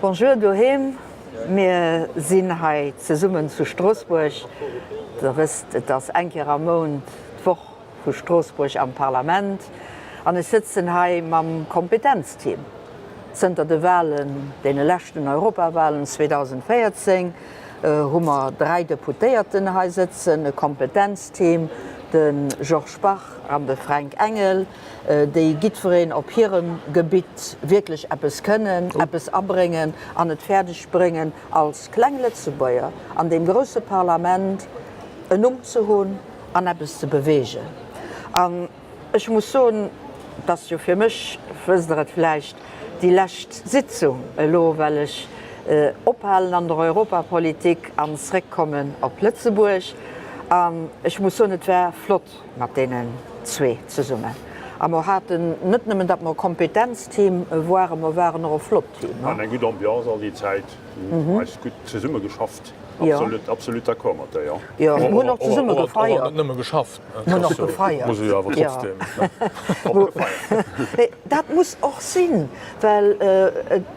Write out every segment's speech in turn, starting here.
Bonjour doheem, mir sinn hei zesummen zu Stroossbuerg. Der wësst, et ass eng Kéier am Mount d'Woch vu Stroossbuerg am Parlament an ech sëtzen hei mam Kompetenzteam. Zënter de Wahlen, deene leschten Europawahlen 2014, hu mer 3 Deputéierten hei sëtzen, e Kompetenzteam, de Georges Bach an de Fränk Engel. déi jiddwereen op hirem Gebitt wierklech eppes kënnen, eppes abréngen an et fäerdeg bréngen, als kleng Lëtzebuerger an deem grousse Parlament en Numm ze hunn an eppes ze beweegen. An ech muss soen, et ass jo fir mech, wësst Der et vläicht, déi lescht Sitzung elo, well ech ophalen an der Europapolitik an zréckkommen op Lëtzebuerg. An ech muss soen, et war flott, mat deenen zwee zesummen. A mer haten net nëmmen, datt mer e Kompetenzteam waren, mer waren och e flott Team. An eng gutt Ambiance all déi Zäit, mir hunn eis gutt zesumme geschafft. Absolut, absolut d'accord mat der, jo. Jo, mer hunn och zesumme gefeiert. Och net nëmme geschafft. Mer hunn och gefeiert. Muss ech awer trotzdem. Och gefeiert. Dat muss och sinn, well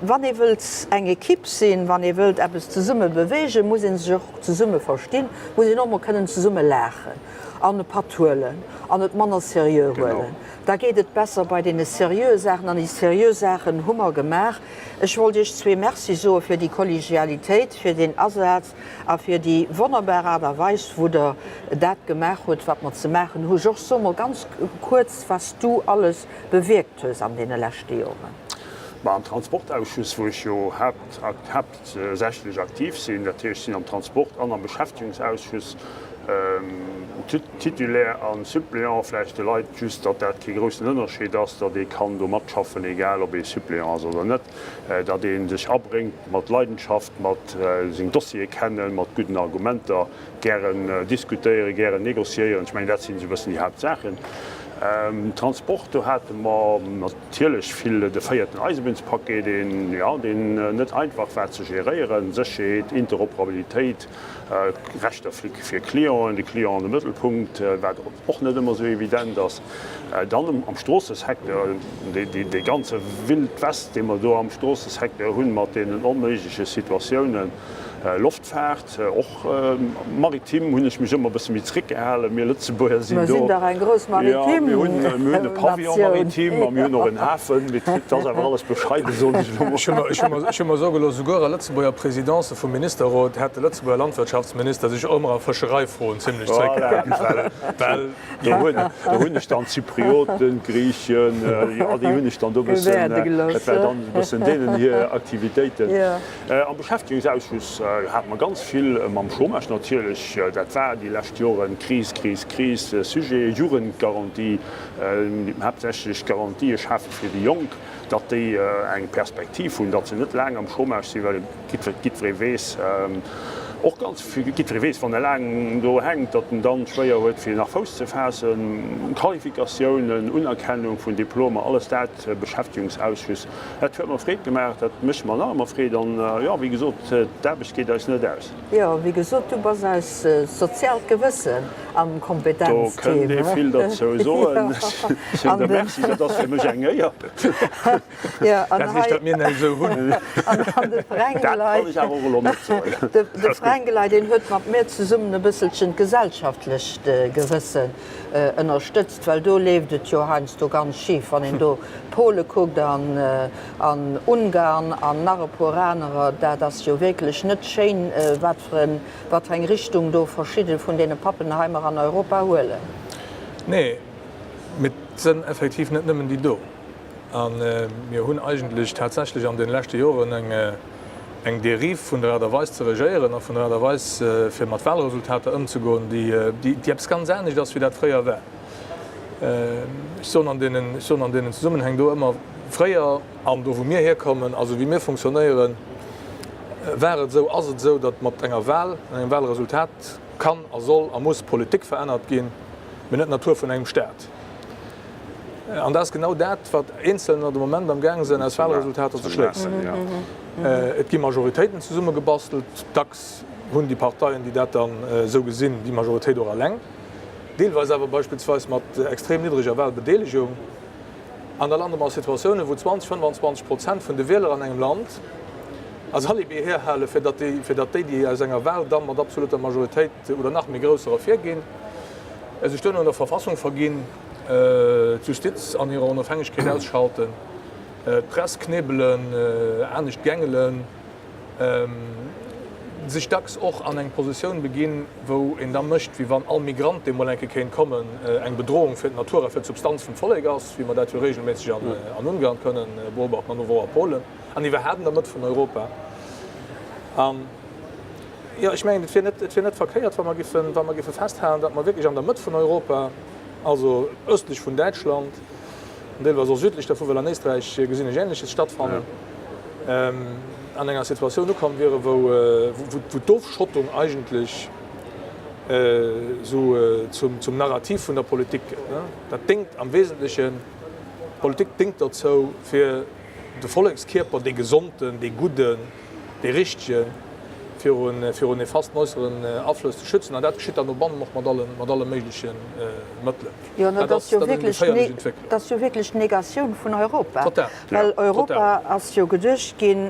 wann ee wëllt eng Ekipp sinn, wann ee wëllt eppes zesumme beweegen, muss ee sech och zesumme verstinn, muss een och mol kënnen zesumme laachen. an e Patt huelen an et manner seriö huelen, da geet et besser bei deene seriöe Saachen. An déi seriö Saachen hu mer gemaach. Ech wollt Iech zwee Merci soe fir déi Kollegialitéit, fir deen Asaz a fir déi wonnerbar Aart a Weis, wou Der dat gemaach hutt, wat mer ze maachen hu. Georges, so mol ganz kuerz, wat s du alles bewierkt hues an deene leschte Joren. Ma am Transportausschuss, wou ech jo haaptsächlech aktiv sinn, dat heescht, ech sinn am Transport an am Beschäftigungsausschuss, Titulaire an Suppléant, vläicht de Leit just, datt dat kee groussen Ënnerscheed ass, datt ee kann do matschaffen, egal ob ee Suppléant ass oder net, datt ee sech abréngt mat Leidenschaft, mat seng Dossiere kennen, mat gudden Argumenter, gären diskutéieren, gären négociéieren. Ech mengen, dat sinn esou e bëssen déi Haaptsaachen. Transport, do hate mer natierlech vill de véierten Eisebunnspaquet, deen, jo, deen net einfach war ze geréieren, Sécherheet, Interoperabilitéit, Rechter fir Clienten, de Client an de Mëttelpunkt, wat och net ëmmer esou evident ass. Dann am Stroossesecteur, dee ganze Wild West, dee mer do am Stroossesecteur hunn, mat deenen onméigleche Situatiounen. Loftfaart, och maritim hunn ech mech ëmmer e bësse méi zréckgehalen. Mir Lëtzebuerger sinn do. Mer sinn dach eng grouss maritim Natioun. Jo, mir hunn e Pavillon maritime a mir hunn och en Hafen. Mee et ass awer alles bescheiden, soen ech elo mol. Ech hu mer soe gelooss, souguer a Lëtzebuerger Présidencë vum Ministerrot hätt de Lëtzebuerger Landwirtschaftsminister sech och ëmmer a Fëschereifroen zimlech zréckgehalen, well. Do hunn ech dann d'Zyprioten, d'Griechen, jo, déi hunn ech dann do e bëssen, dat war dann e bëssen deenen hir Aktivitéiten. Am Beschäftigungsausschuss hate mer ganz vill mam Chômage natierlech, dat war déi lescht Joren Kris, Kris, Kris, Sujet, Jugendgarantie, haaptsächlech Garantië schafe fir déi Jonk, datt déi eng Perspektiv hunn, datt se net laang am Chômage sinn, well jiddweree weess och ganz, jiddweree weess, wann e laang do hänkt, datt en dann schwéier huet fir nach Fouss ze faassen. Qualifikatiounen, Unerkennung vun Diplomer, alles dat, Beschäftigungsausschuss. Dat huet mer Freed gemaach, dat mécht mer nach ëmmer Freed an, jo, wéi gesot, d'Aarbecht geet eis net aus. Jo, wéi gesot, du bass eis soziaalt Gewëssen am Kompetenzteam. Do kënnt ee vill derzou soen. Ech soen der Merci, dat ass fir mech eng Éier. Jo, an Dat heescht, datt mir näischt esou hunn. An de Fränk Dat kann ech awer och elo net soen. De Fränk elei, deen huet mat mir zesummen e bësselchen d'gesellschaftlecht Gewëssen ënnerstëtzt, well do leeft et jo heiansdo ganz schif, wann een do Pole kuckt an an Ungarn an nach e puer anerer, dat ass jo wierklech net schéin, wat fir en, wat fir eng Richtung do verschidde vun deene Pappenheimer an Europa huelen. Nee, mee et sënn effektiv net nëmmen déi do. A mir hunn eigentlech tatsächlech an de leschte Joren eng eng Dérive vun der Aart a Weis ze regéieren a vun der Aart a Weis fir mat Wahlresultater ëmzegoen, déi déi eppes ganz anescht ass wéi dat fréier war. Ech soen an deenen, ech soen an deenen Zesummenhäng do ëmmer, fréier, an do wou mir hierkommen, also wéi mir funktionéieren, war et esou, ass et esou, datt mat enger Wahl, engem Wahlresultat kann a soll a muss Politik verännert ginn, mee net d'Natur vun engem Staat. An dat ass genau dat, wat Eenzelner de Moment am gaang sinn aus Wahlresultater ze schléissen. Et gi Majoritéiten zesummegebastelt, dacks hunn déi Parteien, déi dat dann esou gesinn, déi Majoritéit och eleng. Deelweis awer beispillsweis mat extrem niddreger Wahlbedeelegung. An da lande mer a Situatiounen, wou 20, 25 Prozent vun de Wieler an engem Land. Als Alibi hierhalen, fir datt déi, fir datt déi, déi aus enger Wahl da mat absoluter Majoritéit oder nach méi grousser ervirginn, sech duerno un der Verfassung verginn, d'Justiz an hirer Onofhängegkeet ausschalten, d'Press knebelen, anescht gängelen, sech dacks och an eng Positioun beginn, wou een da mécht, wéi wann all Migrant, dee mol eng Kéier kéint kommen, eng Bedrohung fir d'Natur a fir d'Substanz vum Vollek ass, wéi mer dat jo regelméisseg an Ungarn kënnen beobachten an och a Polen an iwwerhaapt an der Mëtt vun Europa. An, jo, ech mengen, et wier net, et wier net verkéiert, wa mer giffen, wa mer giffe festhalen, datt mer wierklech an der Mëtt vun Europa, also östlech vun Däitschland an deelweis och südlech dervu, well an Éisträich gesinn ech Ähnleches stattfannen, an enger Situatioun ukomm wieren, wou, wou d'Ofschottung eigentlech esou zum, zum Narrativ vun der Politik gëtt. Dat déngt am Wesentlechen, d'Politik déngt dozou, fir de Vollekskierper, dee gesonten, dee gudden, dee richtegen, virun, virun nefasten äusseren Aflëss ze schützen. An dat geschitt dann no bannen och mat alle, mat alle méigleche Mëttelen. Jo, dat ass jo wierklech, dat ass jo wierklech d'Negatioun vun Europa. Total. Well Europa ass jo geduecht ginn,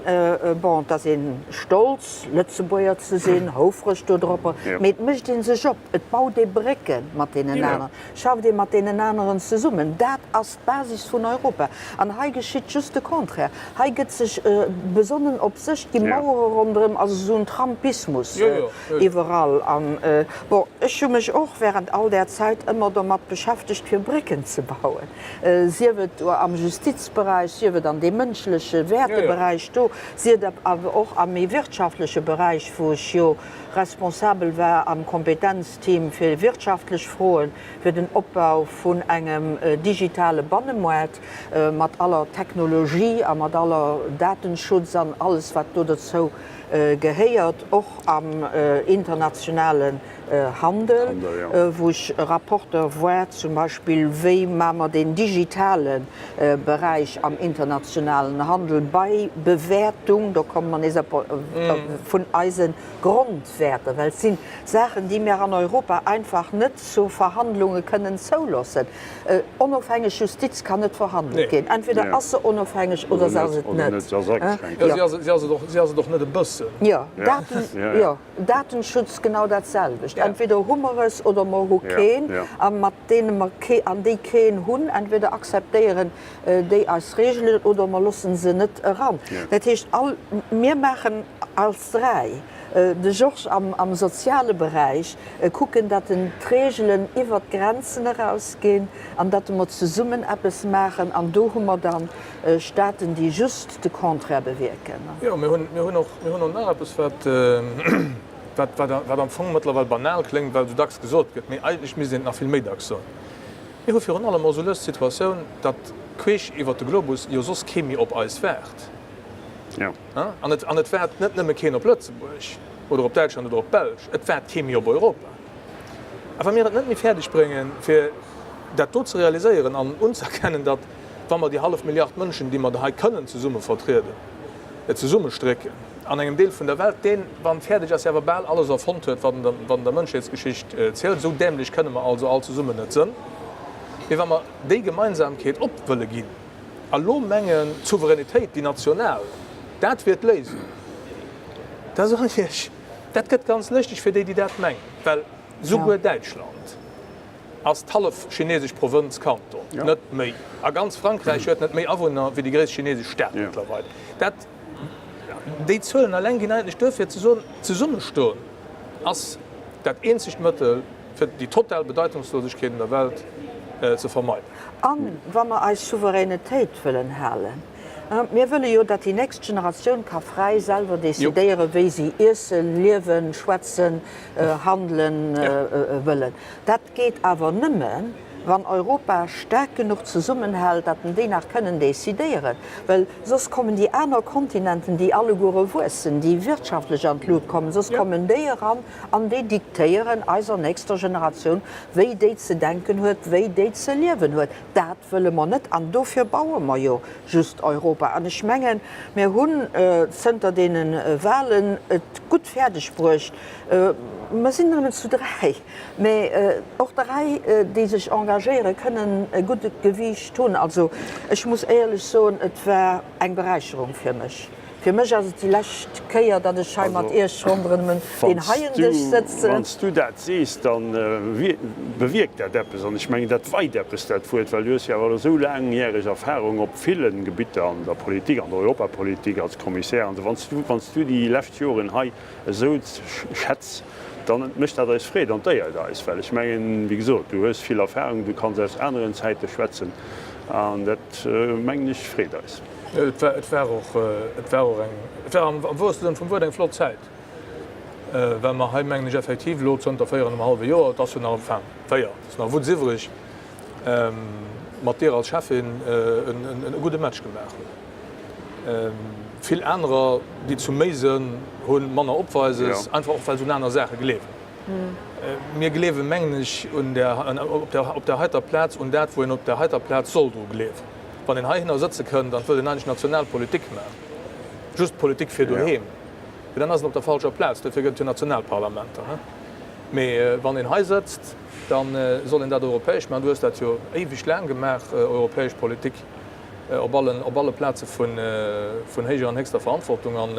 bon, et ass ee stolz, Lëtzebuerger ze sinn, houfreg dodropper, mee et mécht ee sech op, et baut ee Brécke mat deenen aneren, schafft ee mat deenen aneren zesummen. Dat ass d'Basis vun Europa. An hei geschitt just de Contraire. Hei gëtt sech besonnen op sech, et gi Mauere ronderëm, also esou en Trumpismus iwwerall. An, bon, ech hu mech och während all där Zäit ëmmer domat beschäftegt, fir Brécken ze bauen, sief et am Justizberäich, sief et an deem mënschleche Wäerteberäich do, sief et awer och am méi wirtschaftleche Beräich, wou ech jo responsabel war am Kompetenzteam fir wirtschaftlech Froen, fir den Opbau vun engem digitale Bannemoart mat aller Technologie a mat aller Datenschutz an alles, wat do dozou gehéiert, och am internationalen Handel, wou ech Rapporteur war, zum Beispill, wéi maache mer deen digitale Beräich am internationalen Handel bei Bewäertung, do komme mer nees op, vun eise Grondwäerter, well et si Saachen, déi mir an Europa einfach net zu Verhandlunge kënnen zouloossen. Onofhängeg Justiz kann net verhandelt ginn. Entweder ass se onofhängeg oder se ass et net. Si ass et och net e bëssen. Jo, Datenschutz genau dat selwecht. Entweder hu mer es oder mer hu keen. A mat deene mer kee, an déi keen hunn, entweder akzeptéieren déi eis Reegelen oder mer loosse se net eran. Dat heescht, all, mir maachen als 3, de Georges am soziale Beräich, kucken, datt en d'Reegelen iwwert d'Grenzen erausginn an datt mer zesummen eppes maachen. An do hu mer dann Staaten, déi just de Contraire bewierken. Jo, mir hunn, mir hunn och, mir hunn och nach eppes, wat, wat, wat am Fong mëttlerweil banal kléngt, well esou dacks gesot gëtt, mee eigentlech misst een et nach vill méi dacks soen. Mir hu virun allem och esou lues d'Situatioun, datt queesch iwwert de Globus jo soss kee méi op eis waart. An et, an et waart net nëmme keen op Lëtzebuerg oder op Däitschland oder op d'Belsch, et waart kee méi op Europa. A wa mir et net méi fäerdeg bréngen, fir dat do ze realiséieren an unzëerkennen, datt, wa mer déi hallef Milliard Mënschen, déi mer hei kënnen zesumme vertrieden, zesummestrécken an engem Deel vun der Welt, deen, wann en fäerdeg ass, jo awer bal alles erfonnt huet, wat an der, wat an der Mënschheetsgeschicht zielt, esou dämlech kënne mer also all zesummen net sënn, mee wa mer déi Gemeinsamkeet op wëlle ginn, A lo mengen, d'Souveränitéit, déi national, dat wier d'Léisung, da soen ech Iech, dat gëtt ganz lëschteg fir déi, déi dat mengen, well souguer Däitschland ass d'hallef chinesesch Provënz Kanton, net méi, a ganz Frankräich huet net méi Awunner wéi déi gréisst chinesesch Stad mëttlerweil. Dat, déi Zuelen eleng ginn eigentlech duer fir ze soen, Zesummestoen ass dat eenzegt Mëttel, fir déi total Bedeitungslosegkeet an der Welt ze vermeiden. A wa mer eis Souveränetéit wëllen halen, mir wëlle jo, datt déi nächst Generatioun ka fräi selwer decidéieren, wéi si iessen, liewen, schwätzen, handelen wëllen. Dat geet awer nëmme, wann Europa staark genuch zesummenhält, datt en déi nach kënnen decidéieren. Well soss kommen déi aner Kontinenten, déi alleguere wuessen, déi wirtschaftlech an d'Lut kommen, soss kommen déi eran An déi diktéieren eiser nächster Generatioun, wéi déi ze denken huet, wéi déi ze liewen huet. Dat wëlle mer net an dofir baue mer jo just Europa. An ech mengen, mir hunn zënter deene Wahlen et gutt fäerdeg bruecht, mer sinn nëmmen zu 3, mä och 3, déi sech engagéieren, kënnen e gutt Gewiicht hunn. Also ech muss éierlech soen, et war eng Beräicherung fir mech. Fir mech ass et déi lescht Kéier, datt ech hei mat Iech ronderëm deen heien Dësch sëtzen. Wann s du dat sees, da bewierkt dat eppes. An ech mengen, dat weit eppes, dat Wuert, well du hues jo awer elo esou laangjäreg Erfahrung op ville Gebitter an der Politik, an der Europapolitik, als Kommissär an esou. Wann s du, wann s du déi lescht Joren hei esou schätz, da mécht dat eis Freed an d'éiert eis, well ech mengen, wéi gesot, du hues vill Erfahrung, du kanns aus aneren Zäite schwätzen an dat, mengen ech, freet eis. Et war, et war och, et war och eng, et war am wourste Sënn vum Wuert eng flott Zäit, well mer hei, mengen ech, effektiv elo zënter 4 an engem hallwe Joer, et ass jo nach, enfin, 4, et ass nach Wutz iwwreg, mat dir als Cheffin e gudde Match gemaach hunn. Vill anerer, déi zu méi sënn hunn, manner Opweises, einfach och well se un aner Saache gleewen. Mir gleewen, mengen ech, un der, op der, op der heiter Plaz un dat, wou een op der heiter Plaz soll dru gleewen. Wann een heihinner sëtze kënnt an et wëllt een eigentlech national Politik maachen, just Politik fir doheem, jo dann ass en op der falscher Plaz. Dofir gëtt et jo national Parlamenter. Mee wann een hei sëtzt, da soll een dat europäesch maachen. Du hues dat jo éiweg laang gemaach, europäesch Politik op allen, op alle Plaze vun, vun héijer an héchster Verantwortung. An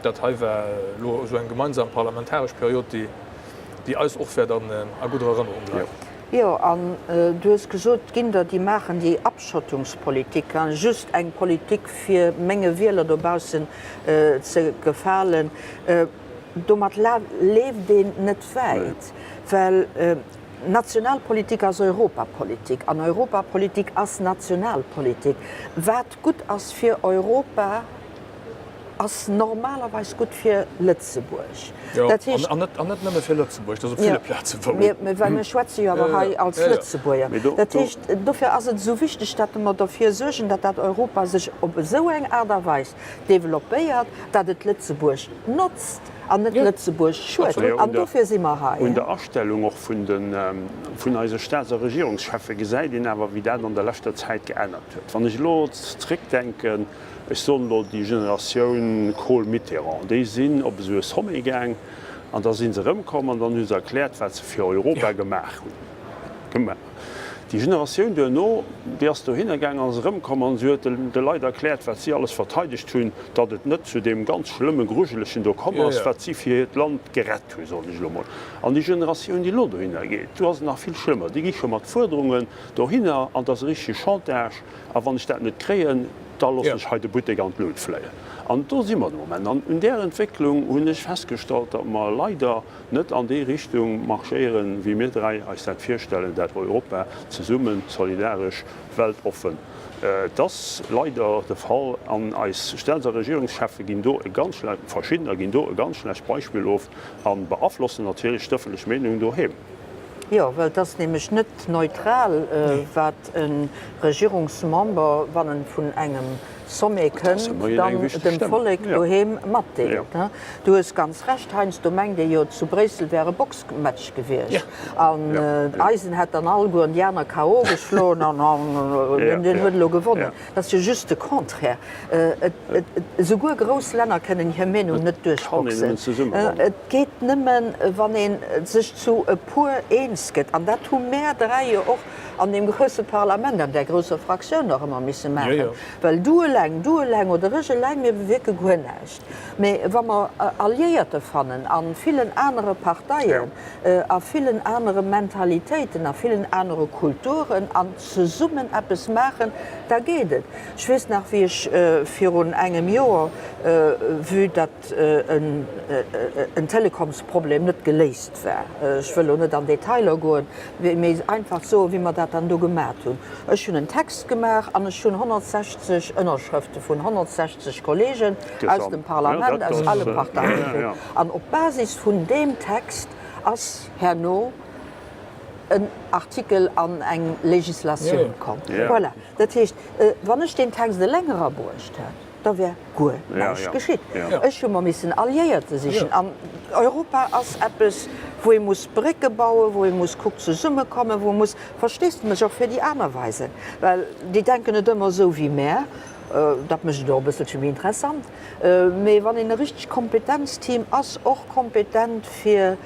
dat hei war elo esou eng gemeinsam parlamentaresch Period, déi, déi eis och wäert an, a gudder Erënnerung bleiwen. Jo, an du hues gesot, et ginn der, déi maachen déi Abschottungspolitik, just eng Politik fir menge Wieler dobaussen ze gefalen. Domat leeft een net wäit, well Nationalpolitik ass Europapolitik an Europapolitik ass Nationalpolitik. Wat gutt ass fir Europa, ass normalerweis gutt fir Lëtzebuerg. Jo, an net nëmme fir Lëtzebuerg, dat ass op ville Plaze wouer. Mee well mir schwätze jo awer hei als Lëtzebuerger. Dat heescht, dofir ass et esou wichteg, datt mer derfir suergen, datt dat Europa sech op esou eng Aart a Weis developpéiert, datt et Lëtzebuerg notzt an net Lëtzebuerg schued. An dofir si mer hei. Un der Astellung och vun de vun eise Staats a Regierungscheffe gesäit een awer, wéi dat an der leschter Zäit geännert huet. Wann ech elo zréckdenken, ech soen elo déi Generatioun Kohl-Mitterrand, déi sinn op esou e Sommet gaang an da si se erëmkomm an dann hu se erkläert, wat se fir Europa gemaach hunn. Déi Generatioun duerno, déi ass dohinner gaang an ass erëmkomm an si huet de Leit erkläert, wat si alles verteidegt hunn, datt et net zu deem ganz schlëmme Grujelegen do komm ass, wat si fir hiert Land gerett hunn, soen ech elo mol. An déi Generatioun, déi elo dohinner geet, do ass et nach vill schlëmmer, déi gi scho mat Fuerderungen dohinner an et ass e richtege Chantage, a wann ech dat net kréien, da loossen ech hei de Buttek an d'Lut fléien. An do si mer de Moment. An un där Entwécklung hunn ech festgestallt, datt mer leider, net an déi Richtung marschéieren, wéi mir 3 eis dat virstellen, dat Europa zesummen, solidaresch, weltoffen. Et ass leider de Fall, an eis Staats a Regierungscheffe ginn do e ganz schle, verschiddener ginn do e ganz schlecht Beispill of a beaflossen natierlech d'ëffentlech Meenung doheem. Jo, well et ass nämlech net neutral, wat e Regierungsmember, wann en vun engem Sommet kënnt, dann dem Vollek doheem matdeelt. Du hues ganz Recht, heiansdo mengt ee jo, zu Bréissel wär e Boxmatch gewiescht an eisen hätt dann allegueren déi aner KO. geschloen an deen huet elo gewonnen. Dat ass jo just de Contraire. Esouguer grouss Länner kënnen hir Meenung net duerchboxen. Et geet nëmmen, wann ee sech zu e puer eens gëtt. An dat hu mär 3 jo och an deem grousse Parlament, an där grousser Fraktioun och ëmmer misse maachen, well du eleng, du eleng oder ech eleng, mir bewierke guer näischt. Mee wa mer Alliéierte fannen a villen anere Parteien, a villen anere Mentalitéiten, a villen anere Kulturen an zesummen eppes maachen, da geet et. Ech weess nach, wéi ech virun engem Joer, vue datt en Telekomsproblem net geléist war, ech wëll elo net an Detailer goen, mee einfach soen, wéi mer dat dann do gemat hunn. Ech hunn en Text gemaach an ech hunn 160 Ënnerschrëfte vun 160 Kollegen aus dem Parlament, aus alle Parteie kritt. An op Basis vun deem Text ass herno en Artikel an eng Législatioun komm. Voilà. Dat heescht, wann ech deen Text eleng erabruecht hätt, da wär guer näischt geschitt. Ech hu mer missen Alliéierte sichen. An Europa ass eppes, wou ee muss Brécke bauen, wou ee muss kuck zesummekommen, wou ee muss Versteesdemech och fir déi aner weisen, well déi denken net ëmmer esou wéi mär. Dat mécht et och e bësselche méi interessant. Mee wann een e richteg Kompetenzteam ass, och kompetent fir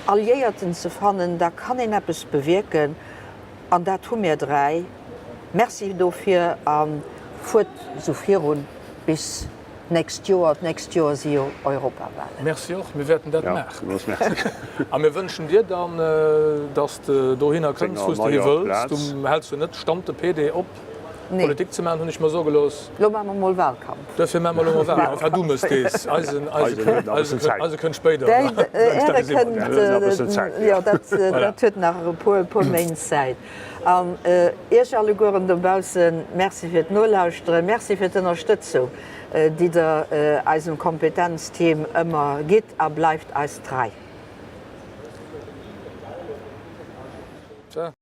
Alliéierten ze fannen, da kann een eppes bewierken. An dat hu mir 3. Merci dofir a fuert esou virun bis. d'nächst Joer. D'nächst Joer si jo Europawahlen. Merci och, mir wäerten dat maachen. A mir wënschen dir dann, dass de dohinner kënns, wou s de hi wëlls. Du häls jo net Stand de PD op, Politik ze maachen, hunn ech mer soe gelooss. Lo maache mer mol Wahlkampf. Duerfir maache mer elo mol Wahlkampf. Enfin, du méchs dees. Eisen, eise kënnt, eise kënnt spéider. Äre kënnt, jo, dat, dat huet nach e puer, puer Méint Zäit. An Iech allegueren dobaussen, Merci fir d'Nolauschteren, Merci fir d'Ënnerstëtzung, déi Der eisem Kompetenzteam ëmmer gitt a bleift eis trei.